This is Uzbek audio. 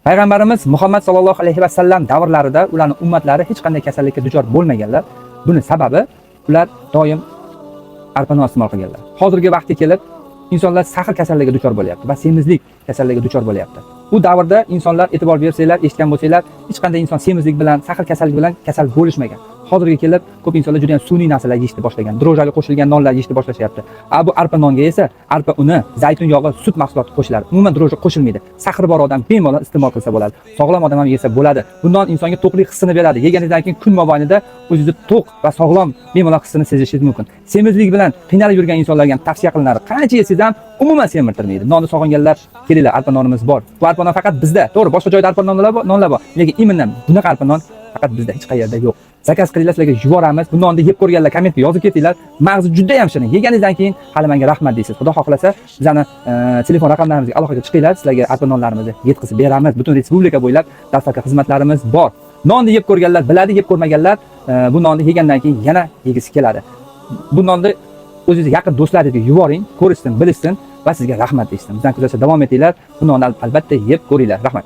Payg'ambarimiz Muhammad sallallohu alayhi va sallam davrlarida ularning ummatlari hech qanday kasallikka duchor bo'lmaganlar. Buni sababi, ular doim arpa non iste'mol qilganlar. Hozirgi vaqtga kelib insonlar сахар kasalligiga duchor bo'lyapti va semizlik kasalligiga duchor bo'lyapti. U davrda insonlar, e'tibor bersanglar, eshitgan bo'lsanglar, hech qanday inson semizlik bilan, сахар kasallik bilan kasal bo'lishmagan. Hozirga kelib ko'p insonlar juda ham sun'iy narsalar yeyishni boshlagan, дрожжи ga qo'shilgan nonlar yeyishni boshlashyapti. A bu arpa nonga esa arpa uni, zaytun yog'i, sut mahsuloti qo'shiladi. Umuman дрожжи qo'shilmaydi. Сахар i bor odam bemalol iste'mol qilsa bo'ladi. Sog'lom odam ham yesa bo'ladi. Bu non insonga to'qlik hissini beradi. Yeganingizdan keyin kun mobaynida o'zingizni to'q va sog'lom bemalol hissini sezishingiz mumkin. Semizlik bilan qiynalib yurgan insonlarga ham tavsiya qilinadi. Qancha yesangiz ham umuman semirtirmaydi. Nonni sog'inganlar, kelinglar, arpa nonimiz bor. Bu arpa non faqat bizda. To'g'ri, boshqa joyda arpa nonlar bor, nonlar bor. Lekin именно bunaqa arpa non faqat bizda, hech qayerda yo'q. Заказ qilinglar, sizlarga yuboramiz. Bu nonni yeb ko'rganlar kommentga yozib ketinglar. Mag'zi juda ham shirin. Yeganingizdan keyin hali menga rahmat deysiz. Xudo xohlasa, bizani telefon raqamlarimizga aloqaga chiqinglar, sizlarga arpa nonlarimizni yetkazib beramiz. Butun respublika bo'ylab доставка xizmatlarimiz bor. Nonni yeb ko'rganlar biladi, yeb ko'rmaganlar bu nonni yegandan keyin yana yegisi keladi. Bu nonni o'zingizni yaqin do'stlaringizga yuboring, ko'rishsin, bilishsin va sizga rahmat deyishsin. Bizdan kuzatishda davom etinglar. Bu nonni albatta yeb ko'ringlar. Rahmat.